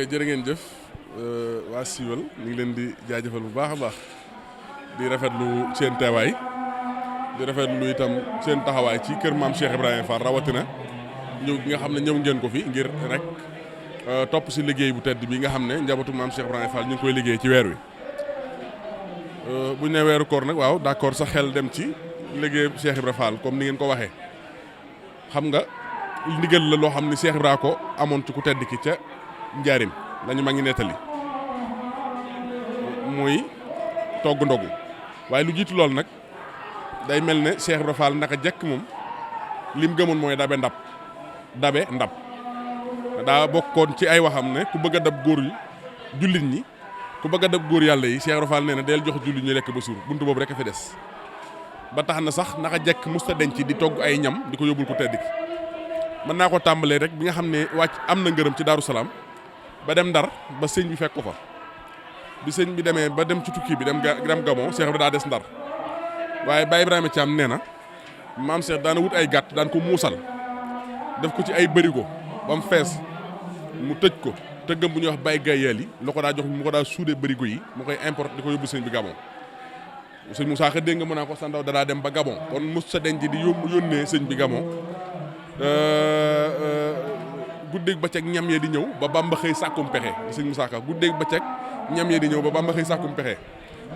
jërë ngeen jëf waa siiwal ñu ngi leen di jaajëfal bu baax a baax di rafetlu seen teewaay di rafetlu itam seen taxawaay ci kër maam Cheikh Ibrahima Fall rawatina ñëw gi nga xam ne ñëw ngeen ko fi ngir rek topp si liggéey bu tedd bi nga xam ne njabootu maam Cheikh Ibrahima Fall ñu ngi koy liggéey ci weer wi. bu ñu nee weeru koor nag waaw d'accord sa xel dem ci liggéey Cheikh Ibrahima Fall comme ni ngeen ko waxee xam nga ndigal la loo xam ni Cheikh Ibrahima ko amoon ci ku tedd ki ca njaarim lañu ma ngi nettali muy togg ndogu waaye lu jiitu lool nag day mel ne Cheikh Ibrahima Fall naka jekk moom lim gëmoon mooy dabe ndab daa bokkoon ci ay waxam ne ku bëgg a dab góor yi jullit ñi ku bëgg a dab góor yàlla yi Cheikh Ibrahima Fall nee na del jox jullit ñi lekk ba suur buntu boobu rek a fi des ba tax na sax naka jekk musta denc di togg ay ñam di ko yóbbul ko tedd ki mën naa ko tàmbalee rek bi nga xam ne wàcc am na ngërëm ci Daaru Salaam ba dem Ndar ba sëñ bi fekk ko fa bi sëñ bi demee ba dem ci tukki bi dem Gabon Cheikh bi daa des Ndar waaye Baye Ibrahima Thiam nee na maam Cheikh daana wut ay gàtt daan ko muusal def ko ci ay bërigo ba mu fees mu tëj ko tëggam bu ñuy wax Baye Gayel yi la ko daa jox mu ko daa suudee bërigo yi mu koy importe di ko yóbbu sëñ bi Gabon sëñ Moussa Ka dégg nga mën naa ko sandaw dadaa dem ba Gabon kon mos sa denc di yónnee sëñ bi Gabon guddeeg bëccëg ñam yee di ñëw ba Bamba xëy sàkkum pexe sëñ Moussa Ka guddeeg bëccëg ñam yee di ñëw ba Bamba xëy sàkkum pexe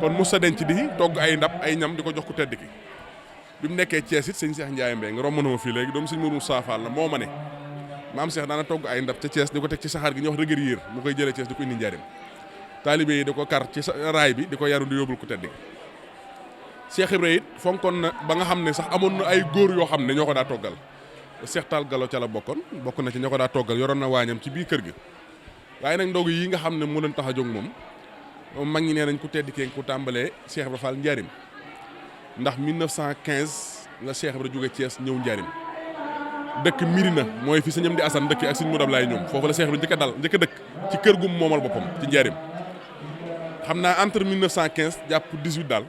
kon mos sa denc di togg ay ndab ay ñam di ko jox ku tedd ki bi mu nekkee Thiès it sëñ Cheikh Ndiaye Mbengue nga romb na ma fii léegi doomu sëñ Mourou Moussa Fall la moo ma ne maam Cheikh daana togg ay ndab ca Thiès di ko teg ci saxaar gi ñuy wax rëgër yéer mu koy jëlee Thiès di ko indi njaarim taalibe yi di ko kar ci raay bi di ko yaru di yóbbul ku tedd ki Cheikh Ibrahima it fonkoon na ba nga xam ne sax amoon na ay góor yoo xam ne ñoo ko daa toggal Cheikh Tall Gallo ca la bokk na ci ñoo ko daa toggal yoroon na waañam ci biir kër gi waaye nag ndog yi nga xam ne moo leen tax a jóg moom mag ñi nee nañ ku tedd kee ku tàmbalee Cheikh Ibrahima Fall njaarim ndax 1915 la Cheikh Ibrahima jóge Thiès ñëw njaarim dëkk Mirina mooy fi sëñam di Assane dëkk ak sëñ Modou Ablaye ñoom foofu la Cheikh Ibrahima njëkk a dëkk ci kër gu moomal boppam ci njaarim xam naa entre 1915 jàpp 18 daal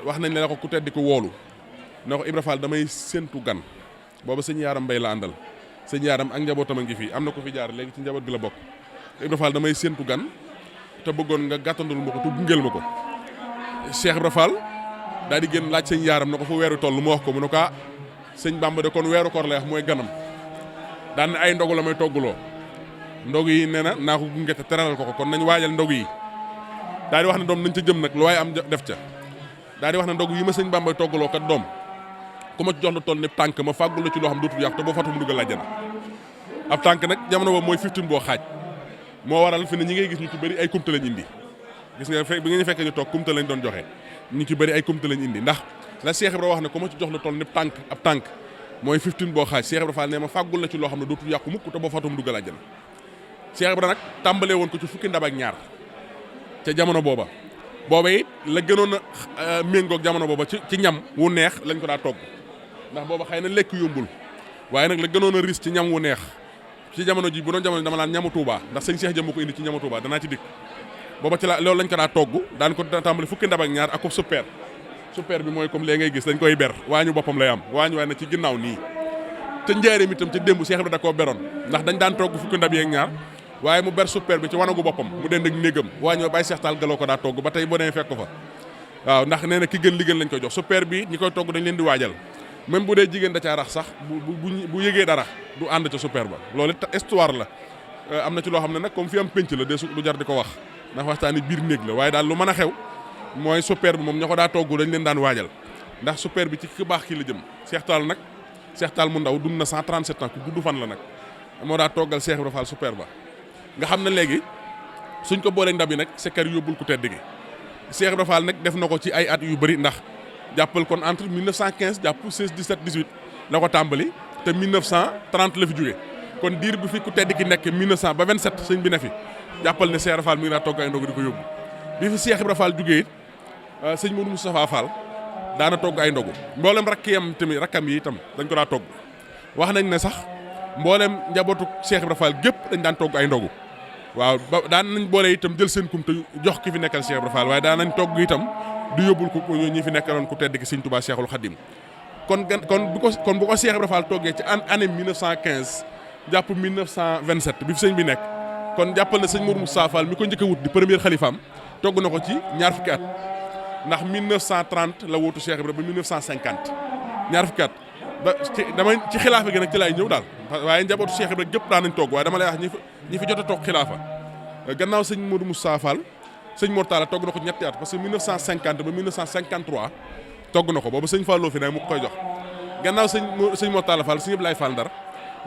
wax nañ la ko ku tedd ko woolu na ko Ibra Fall damay séntu gan booba sëñ Yaaram Mbay la àndal sëñ Yaaram ak njabootam a ngi fi am na ko fi jaar léegi ci njaboot gi la bokk Ibra Fall damay séntu gan te bëggoon nga gàttandul ma ko te gungeel ma ko Cheikh Ibra Fall daal di génn laaj sëñ Yaaram na ko fu weeru toll mu wax ko mu ne ko sëñ Bamba de kon weeru koor lay wax mooy ganam daan ne ay ndogu la may togguloo ndog yi nee na naa ko gunge te teralal ko kon nañ waajal ndog yi daal di wax ne doom nañ ca jëm nag lu waaye am def ca daal di wax ne ndog yi ma sëñ Bamba toggaloo kat doom ku ma jox lu toll ni tànk ma fàggul la ci loo xam dootul yàqu te boo fatu mu dugal àjjana ab tànk nag jamono boobu mooy 15 boo xaaj moo waral fi ne ñi ngay gis ñu ci bëri ay kumte lañ indi gis nga bi nga ñu fekkee ñu toog kumte lañ doon joxe ñu ci bëri ay kumte lañ indi ndax la Cheikh Ibra wax ne ku ma ci jox lu toll ni tànk ab tànk mooy 15 boo xaaj Cheikh Ibra Fall ne ma fàggul la ci loo xam ne dootul yàqu mukk te boo fatu mu dugal àjjana Cheikh Ibra nag tàmbalee woon ko ci fukki ndab ak ñaar ca jamono booba it la gënoon a méngoog jamono booba ci ñam wu neex lañ ko daa togg ndax booba xëy na lekk yombul waaye nag la gënoon a riis ci ñam wu neex ci jamono ji bu doon jamono dama naan ñamu Touba ndax sëñ Cheikh jëm ko indi ci ñamu Touba danaa ci dikk booba ci la loolu lañ ko daa togg daan ko tàmbali fukki ndab ak ñaar ak ko super bi mooy comme léegi ngay gis dañ koy ber waañu boppam lay am waañu waaye na ci ginnaaw nii te njaareem itam ca démb Cheikh bi da koo beroon ndax dañ daan togg fukki ndab yeeg ñaar waaye mu ber super bi ci wanagu boppam mu dend ak néegam waañu Baye Cheikh Tall Gallo ko daa togg ba tey boo demee fekk ko fa waaw ndax nee na ki gën li gën lañ koy jox super bi ñi koy togg dañ leen di waajal même bu dee jigéen da caa rax sax bu yëgee dara du ànd ca super ba loolu it histoire la am na ci loo xam ne nag comme fi am pénc la de du jar di ko wax ndax waxtaani biir néeg la waaye daal lu mën a xew mooy super bi moom ña ko daa togg dañ leen daan waajal ndax super bi ci ki baax ki la jëm Cheikh Tall nag Cheikh Tall mu ndaw dund na 137 ans ku gudd fan la nag moo daa toggal Cheikh Ibra Fall super ba nga xam ne léegi suñ ko boolee ndab yi nag sekkar yóbbul ku tedd gi Cheikh Ibra Fall nag def na ko ci ay at yu bëri ndax jàppal kon entre 1915 jàpp 16 17 18 la ko tàmbali te 1930 la fi jóge kon diir bi fi ku tedd ki nekk 1900 ba 27 sëñ bi ne fi jàppal ne Cheikh Ibra Fall mi ngi daa togg ay ndog di ko yóbbu bi fi Cheikh Ibra Fall jógee it sëñ Modou Moustapha Fall daana togg ay ndogu mboolem rakkam yi itam dañ ko daa togg wax nañ ne sax mboolem njabootu Cheikh Ibra Fall gépp dañ daan togg ay ndogu waaw ba daan nañ boole itam jël seen kum te jox ki fi nekkal Cheikh Ibra Fall waaye daan nañ togg itam du yóbbul ko ñi fi nekkaloon ku tedd ki Sëñ Tuubaa Cheikhul Khadim kon bu ko Cheikh Ibra Fall toggee ci année 1915 jàpp 1927 bi fi sëñ bi nekk kon jàppal na sëñ Mourou Moustapha Fall mi ko njëkk a wut di premier xalifaam togg na ko ci ñaar fukki at ndax 1930 la wuutu Cheikh Ibra ba 1950 ñaar fukki at ci xilaafa gi nag ci laay ñëw daal waaye njabootu Cheikh Ibra gépp daan nañ togg waaye dama lay wax ñi fi jot a toog xilaafa gannaaw sëñ Mourou Moustapha Fall sëñ Mor Talla togg na ko ñetti at parce que 1950 ba 1953 togg na ko boobu sëñ Fallou fi ne mu koy jox gannaaw sëñ Mor Talla Fall sëñ Ablaye Fall Ndar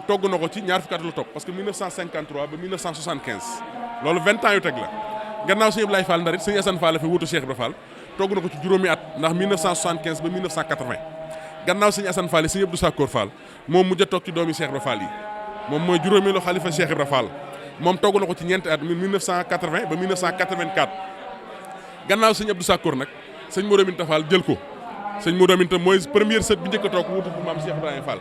togg na ko ci ñaar fukki at la topp parce que 1953 ba 1975 loolu 20 ans yu teg la gannaaw sëñ Ablaye Fall Ndar it sëñ Assane Fall la fi wuutu Cheikh Ibra Fall togg na ko ci juróomi at ndax 1975 ba 1980 gannaaw sëñ Assane Fall yi sëñ Abdou Sakkoor Fall moom mujj a toog ci doomi Cheikh Ibra Fall yi moom mooy juróomeelu xalifa Cheikh Ibra Fall moom togg na ko ci ñeenti at 1980 ba 1984 gannaaw sëñ Abdou Sakkoor nag sëñ Modou Aminta Fall jël ko sëñ Modou Aminta mooy première sët bi njëkk a toog wuutu bu maam Cheikh Ibrahima Fall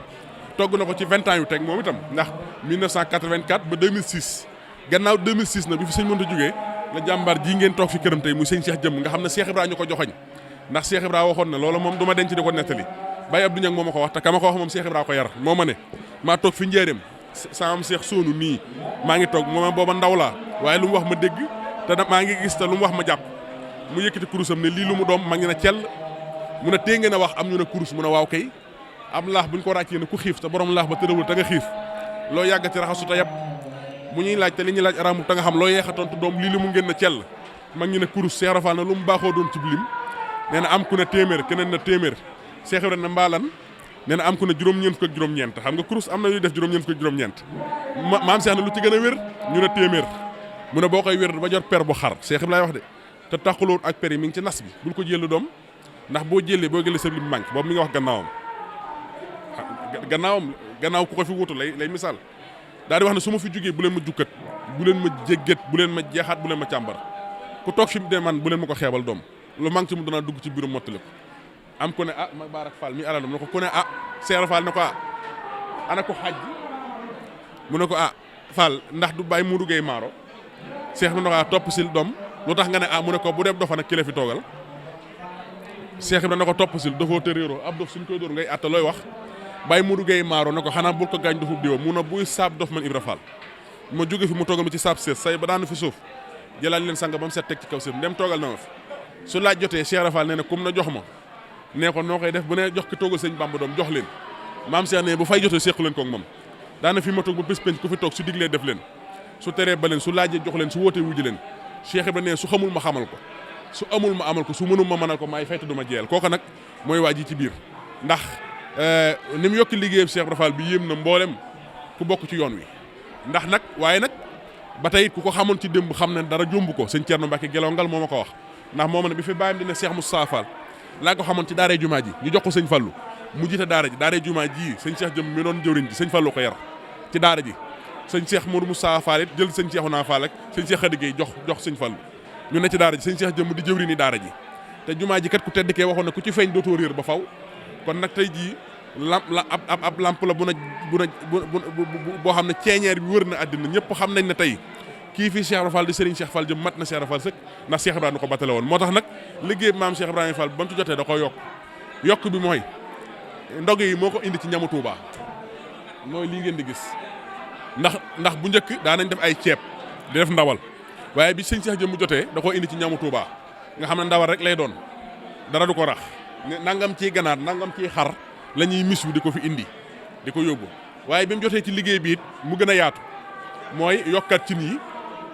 togg na ko ci 20 ans yu teg moom itam ndax 1984 ba 2006 gannaaw 2006 na bi fi sëñ Modou jógee la jàmbaar jii ngeen toog fi këram tey muy sëñ Cheikh Jëmm nga xam ne Cheikh Ibrahima ñu ko joxoñ ndax Cheikh Ibrahima waxoon na loolu moom du ma denc di ko nettali Baye Abdou Niang moo ma ko wax te ka ma ko wax moom Cheikh Ibrahima ko yar moo ma ne maa toog fi njéeréem saam Cheikh Sonu nii maa ngi toog moom booba ndaw laa waaye lu mu wax ma dégg te maa ngi gis te lu mu wax ma jàpp mu yëkkati kurusam ne lii lu mu doom ma ngi ne cell mu ne tée ngeen a wax am ñu ne kurus mu ne waaw kay am laax buñ ko ràccee ne ku xiif te borom laax ba tërawul te nga xiif loo yàgg ci raxasu te yab bu ñuy laaj te li ñuy laaj aramu te nga xam loo yeexa tontu doom lii lu mu ngeen ne cell mag ñu ne kurus Cheikh Rafal na lu mu baaxoo doon ci bilim nee na am ku ne téeméer keneen na téeméer Cheikh Ibrahima ne mbaalan nee na am ku ne juróom-ñeent fukk ak juróom-ñeent xam nga kurus am na ñuy def juróom-ñeent fukk ak juróom-ñeent maam Cheikh ne lu ci gën a wér ñu ne téeméer mu ne boo koy wér ba jot per bu xar Cheikh Ibrahima wax de te taxuloo ak per yi mi ngi ci nas bi bul ko jël doom ndax boo jëlee sa lim manque boobu mi nga wax gannaaw ku ko fi wutu lay misaal daal di wax ne su ma fi jógee bu leen ma jukkat bu leen ma jégget bu leen ma jeexaat bu leen ma càmbar ku toog fi mu de man bu leen ma ko xeebal doom lu manque ci mu dana dugg ci biirum mottali ko am ku ne ma Barak Fall mi aladam ne ko ku ne Seera Fall ne ko ana ko xaaj mu ne ko Fall ndax du bàyyi mu duggee maaro Cheikh bi ne ko topp sil doom lu tax nga ne mu ne ko bu dee dofa nag ki la fi toogal Cheikh Ibrahima ne ko topp sil dafoo te réeroo ab dof suñ koy dóor ngay atta looy wax bàyyi mu duggee maaro ne ko xanaa bul ko gaañ dofub diwa mu ne buy saab dof man Ibra Fall ma jóge fi mu toogal ma ci saab seet say ba daanu fi suuf jëlaat leen sang ba mu set teg ci kaw seet ndem toogal na ma fi su laaj jotee Cheikh Ibra Fall nee na kum na jox ma nee ko noo koy def bu ne jox ki toogal sëñ Bamba doom jox leen maam Cheikh ne bu fay jotee sequ leen ko ak moom daana fi ma toog ba bés penc ku fi toog su diglee def leen su teree ba leen su laajee jox leen su wootee wujji leen Cheikh Ibra nee su xamul ma xamal ko su amul ma amal ko su mënul ma mënal ko maay fayta du ma jeel kooku nag mooy waa ji ci biir ndax ni mu yokki liggéeyam Cheikh Ibra Fall bi yéem na mboolem ku bokk ci yoon wi ndax nag waaye nag ba tey ku ko xamoon ci démb xam ne dara jomb ko sëñ Thierno Mbacke Gelongal moo ma ko wax ndax moo ma ne bi fi bàyyam dina Cheikh Moustapha Fall laa ko xamoon ci daaree jumaa ji ñu jox ko sëñ Fallou mu jiite daara ji daaree jumaa ji sëñ Cheikh jëm mi doon jëwriñ ji sëñ Fallou ko yar ci daara ji sëñ Cheikh Modou Moustapha Fall it jël sëñ Cheikhouna Fall ak sëñ Cheikh Khady Gueye jox sëñ Fallou ñu ne ci daara ji sëñ Cheikh jëm di jëwriñ ni daara ji te jumaa ji kat ku tedd kee waxoon ne ku ci feeñ dootoo réer ba faw kon nag tey jii ab lamp la boo xam ne ceeñeer bi wër na àddina ñëpp xam nañ ne tey kii fii Cheikh Ibra Fall di Serigne Cheikh Fall jëm mat na Cheikh Ibra Fall sëkk ndax Cheikh Ibrahima ko battale woon moo tax nag liggéey maam Cheikh Ibrahima Fall ba mu ci jotee da ko yokk bi mooy ndog yi moo ko indi ci ñamu Touba mooy lii ngeen di gis ndax bu njëkk daa nañ def ay ceeb di def ndawal waaye bi sëñ Cheikh jëm mu jotee da koo indi ci ñamu Touba nga xam ne ndawal rek lay doon dara du ko rax nangam ciy ganaar nangam ciy xar la ñuy mis wi di ko fi indi di ko yóbbu waaye bi mu jotee ci liggéey bi it mu gën a yaatu mooy yokkaat cin yi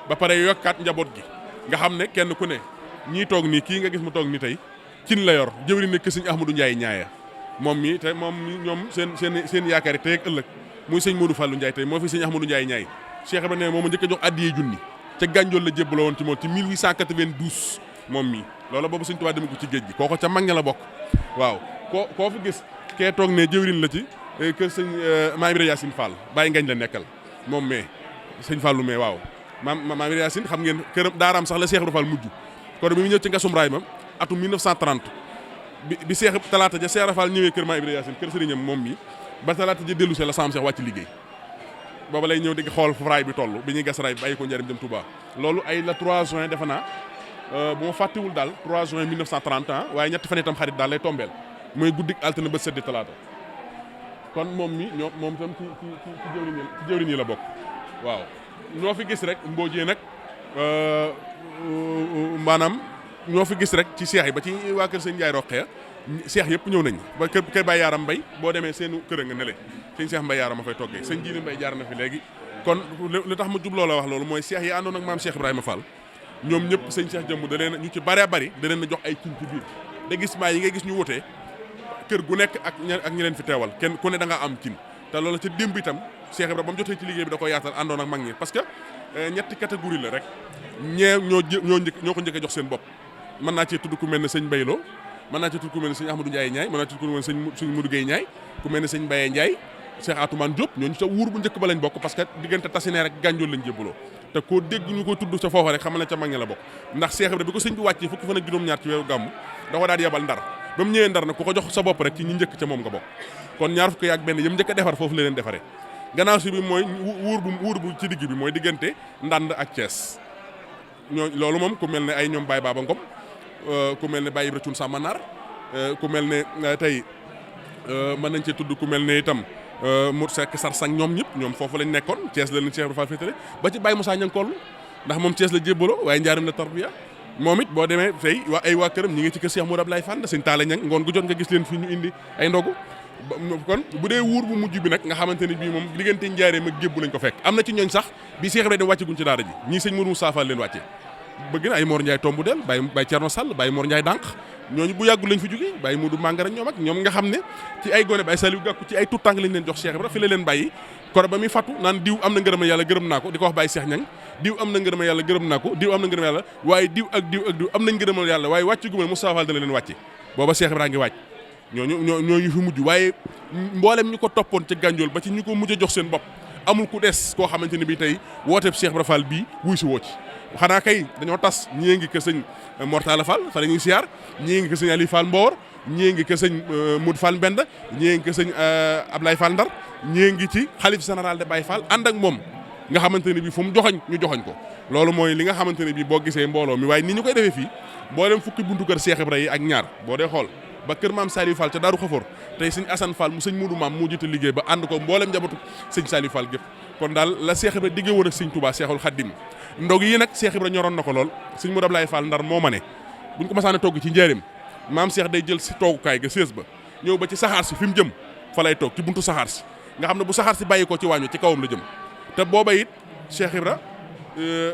ba pare yokkaat njaboot gi nga xam ne kenn ku ne ñii toog nii kii nga gis mu toog nii tey cin la yor jëwri ne sëñ Ahmadou Ndiaye ñaaya moom mi te moom ñoom seen yaakaar yi tey ak ëllëg muy sëñ Modou Fallou Ndiaye tey moo fi sëñ Ahmadou Ndiaye ñaay Cheikh Ibrahima ne moom a njëkk a jox addiyee junni ca Gànjool la jébbaloo woon ci moom ci 1892 moom mi loolu boobu sëñ Tuubaa dem ko ci géej gi kooko ca mag ña la bokk waaw koo fi gis kee toog ne jëwrin la ci kër sëñ Maam Ibra Yacine Fall bàyyi ngañ la nekkal moom mais sëñ Fallou mais waaw Maam Ibra Yacine xam ngeen këram daaraam sax la Cheikh Ibra Fall mujj kon bi mu ñëw ci ngasum raay ma atum 1930 bi Cheikh talaata ja Cheikh Ibra Fall ñëwee kër Maam Ibra Yacine kër sëriñam moom mi ba talaata ji dellu see la Sam Cheikh wàcc liggéey booba lay ñëw di xool fu raay bi toll bi ñuy gas raay bi bàyyi ko njëriñ dem Touba loolu ay la 3 juin defe naa bu ma fàttewul daal 3 juin 1930 waaye ñetti fan itam xarit daal lay tombeel mooy guddik altine ba seddi talaata kon moom mi moom itam ci jëwriñ yi la bokk waaw ñoo fi gis rek mboojee nag maanaam ñoo fi gis rek ci seex yi ba ci waa kër sëñ Ndiaye Roqee seex yëpp ñëw nañ ba kër Baye Yaaram Mbay boo demee seenu kër a nga ne le sëñ Seex Mbay Yaaram a fay toggee sëñ Jiili Mbay jaar na fi léegi kon li tax ma jubloo la wax loolu mooy seex yi àndoon ak maam Cheikh Ibrahima Fall ñoom ñëpp sëñ Seex jëmb da leen ñu ci bari bari da leen a jox ay cin ci biir da gis maa yi ngay gis ñu wutee kër gu nekk ak ñi leen fi teewal kenn ku ne da nga am cin te loolu ca démb itam Cheikh Ibrahima ba mu jotee ci liggéey bi da koy yaatal àndoon ak mag ñi parce que ñetti catégorie la rek ñee ñoo ko njëkk a jox seen bopp mën naa cee tudd ku mel ne sëñ Bayloo mën naa cee tudd ku mel ne sëñ Ahmadou Ndiaye Ñaay mën naa cee tudd ku mel ne sëñ Modou Gueye Ñaay ku mel ne sëñ Baye Ndiaye Cheikh Atoumane Diop ñooñu sa wuur bu njëkk ba lañ bokk parce que diggante Tasineer ak Gànjool lañ jébbaloo te koo dégg ñu koy tudd sa foofa rek xam na ca mag ñi la bokk ndax Cheikh Ibrahima bi ko sëñ bi wàccee fukki fan ak juróom-ñaar ci weeru gàmmu da ko daal di yebal Ndar ba mu ñëwee Ndar nag ku ko jox sa bopp rek ci ñi njëkk ca moom nga bokk kon ñaar fukki ak benn yëm njëkk a defar foofu la leen defaree gannaaw si bi mooy wuur bu ci digg bi mooy diggante Ndande ak Thiès loolu moom ku mel ne ay ñoom Baye Baba Ngom ku mel ne Baye Ibra Thioune Samanar ku mel ne tey mën nañ cee tudd ku mel ne itam Mour Seck Sarsang ñoom ñëpp ñoom foofu lañ nekkoon Thiès la leen Cheikh Ibra Fall féetale ba ci Baye Moussa Ñankoll ndax moom Thiès la jébbaloo waaye njaarim la tarbiya moom it boo demee tey waa këram ñi ngi ci kër Cheikh Modou Ablaye Fall sëñ Talla Ñang ngoon gu jot nga gis leen fii ñu indi ay ndogu kon bu dee wuur bu mujj bi nag nga xamante ni bii moom diggante njaareem ak gébbu lañ ko fekk am na ci ñooñ sax bi Cheikh Ibrahima wàcce guñ ci daara ji ñii sëñ Mourou Moussa Fall leen wàcce bëgg na ay Mor Ndiaye tombu del Baye Thierno Sall Baye Mor Ndiaye dànq ñooñu bu yàggul lañ fi jógee Baye Modou Mangara ñoom ak ñoom nga xam ne ci ay gone Baye Saliou Gakou ci ay tout tànk lañ leen jox Cheikh Ibrahima fi la leen bàyyi koro ba muy fattu naan diw am na ngërëma yàlla gërëm naa ko di ko wax Baye Cheikh Ñang diw am na ngërëma yàlla gërëm naa ko diw am na ngërëma yàlla waaye diw ak diw am nañ ngërëmal yàlla waaye wàcc gu ma Moustapha Fall dana leen wàcce booba Cheikh Ibrahima ngi wàcc ñooñu fi mujj waaye mboolem ñu ko toppoon ca Gànjool ba ci ñu ko mujj a jox seen bopp amul ku des koo xamante ne bii tey wooteeb Cheikh Ibrahima Fall bii wuy si woo ci xanaa kay dañoo tas ñii ngi kër sëñ Mortala Fall fa la ñuy siyaar ñii ngi kër sëñ Aliou Fall Mbowar ñii ngi kër sëñ Modou Fall Mbenda ñii ngi kër sëñ Ablaye Fall Ndar ñii ngi ci xalif général de Baye Fall ànd ak moom nga xamante ne bii fu mu joxoñ ñu joxoñ ko loolu mooy li nga xamante ne bii boo gisee mbooloo mi waaye ni ñu koy defee fii mboolem fukki buntu kër Cheikh Ibrahima yi ak ñaar boo dee xool ba kër maam Saliou Fall ca Daaru Xafoor tey sëñ Assane Fall mu sëñ Modou Maam moo jiite liggéey ba ànd ko mboolem njabootu sëñ Saliou Fall gépp kon daal la Cheikh Ibrahima diggee woon ak sëñ Touba Cheikhul Khadim ndog yi nag Cheikh Ibrahima ñoroon na ko lool sëñ Modou Ablaye Fall Ndar moo ma ne buñ ko masaane togg ci njaareem maam Cheikh day jël si toogukaay ga sées ba ñëw ba ci saxaar si fi mu jëm fa lay toog ci buntu saxaar si nga xam ne bu saxaar si bàyyi ko ci waañu ci kawam la jëm te booba it Cheikh Ibra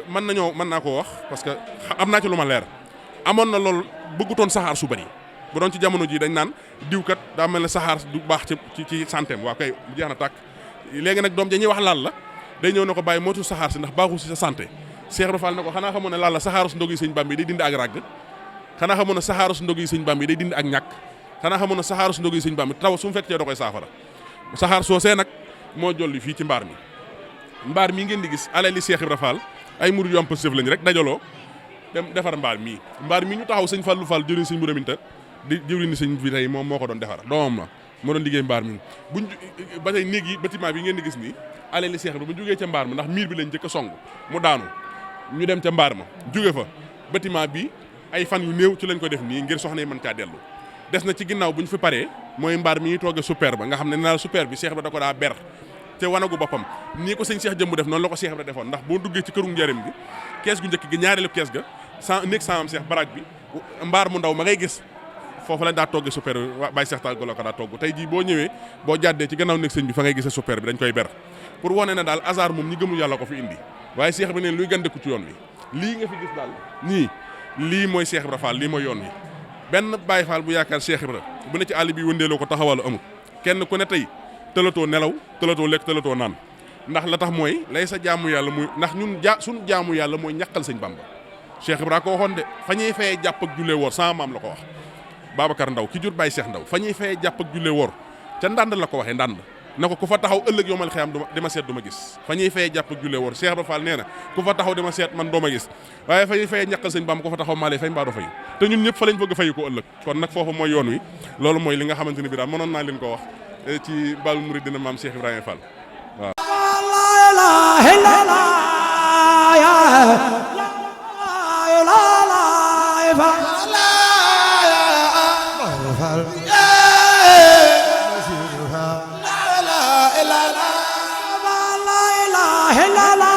mën naa koo wax parce que am naa ci lu ma leer amoon na loolu bëggutoon saxaar su bari bu doon ci jamono ji dañ naan diwkat daa mel ne saxaar du baax ci santeem waa kay jeex na tàkk léegi nag doom ja ñuy wax laal la day ñëw na ko bàyyi mootu saxaar si ndax baaxul si sa santé Cheikh Ibra Fall ne ko xanaa xamoon ne laal la saxaaru su ndog yi sëñ Bamba yi day dindi ak ràgg xanaa xamoon ne saxaaru su ndog yi sëñ Bamba yi day dindi ak ñàkk xanaa xamoon ne saxaaru su ndog yi sëñ Bamba taw su mu fekk cee da koy saafara saxaar soosee nag moo jolli fii ci mbaar mi ngeen di gis alali Cheikh Ibra Fall ay murid yu am positif lañ rek dajaloo dem defar mbaar mii ñu taxaw sëñ Fallou Fall jëriñ sëñ Mouraminta di jëwriñ sëñ bi tey moom moo ko doon defar doomam la moo doon liggéey mbaar mi buñ ba tey néeg yi bâtiment bi ngeen di gis nii alali Cheikh Ibra bu jógee ca mbaar ma ndax miir bi lañ njëkk a song mu daanu ñu dem ca mbaar ma jóge fa bâtiment bi ay fan yu néew ci lañ ko def nii ngir soxna yi mën caa dellu des na ci ginnaaw bu ñu fi paree mooy mbaar mi ñuy toogee super ba nga xam ne nee naa super bi Cheikh Ibra da ko daa ber te wanagu boppam nii ko sëñ Cheikh jëmbu def noonu la ko Cheikh Ibra defoon ndax boo duggee ci këru njaareem gi kees gu njëkk gi ñaareelu kees ga néeg samam Cheikh barak bi mbaar mu ndaw ma ngay gis foofu lañ daa toggee super bi Baye Cheikh Tall la ko daa togg tey jii boo ñëwee boo jàddee ci gannaaw néeg sëñ bi fa ngay gisee super bi dañ koy ber pour wane ne daal hasard moom ñi gëmul yàlla ko fi indi waaye Cheikh bi neen luy gandeku ci yoon wi lii nga fi gis daal nii lii mooy Cheikh Ibra Fall lii mooy yoon wi benn Baye Fall bu yaakaar Cheikh Ibra bu ne ci àll bi wëndeeloo ko taxawalu amul kenn ku ne tey tëlatoo nelaw tëlatoo lekk tëlatoo naan ndax la tax mooy lay sa jaamu yàlla muy ndax ñun suñu jaamu yàlla mooy ñàkkal sëñ Bamba Cheikh Ibra ko waxoon de fa ñuy fayee jàpp ak jullee woor sama maam la ko wax Babacar Ndaw ki jur Baye Cheikh Ndaw fa ñuy fayee jàpp ak jullee woor ca ndànd la ko waxee ndànd na ko ku fa taxaw ëllëg yomal xiyam dama seet du ma gis fa ñuy fayee jàpp ak jullee woor Cheikh Ibra Fall nee na ku fa taxaw dama seet man doo ma gis waaye fa ñuy fayee ñàkkal sëñ Bamba ku fa taxaw maa lay fay mbaa doo fay te ñun ñëpp fa lañ bëgg a fayu ko ëllëg kon nag foofu mooy yoon wi loolu mooy li nga xamante ne bi daal mënoon naa leen ko wax ci Baal Mouridina maam Cheikh Ibrahima Fall waaw. la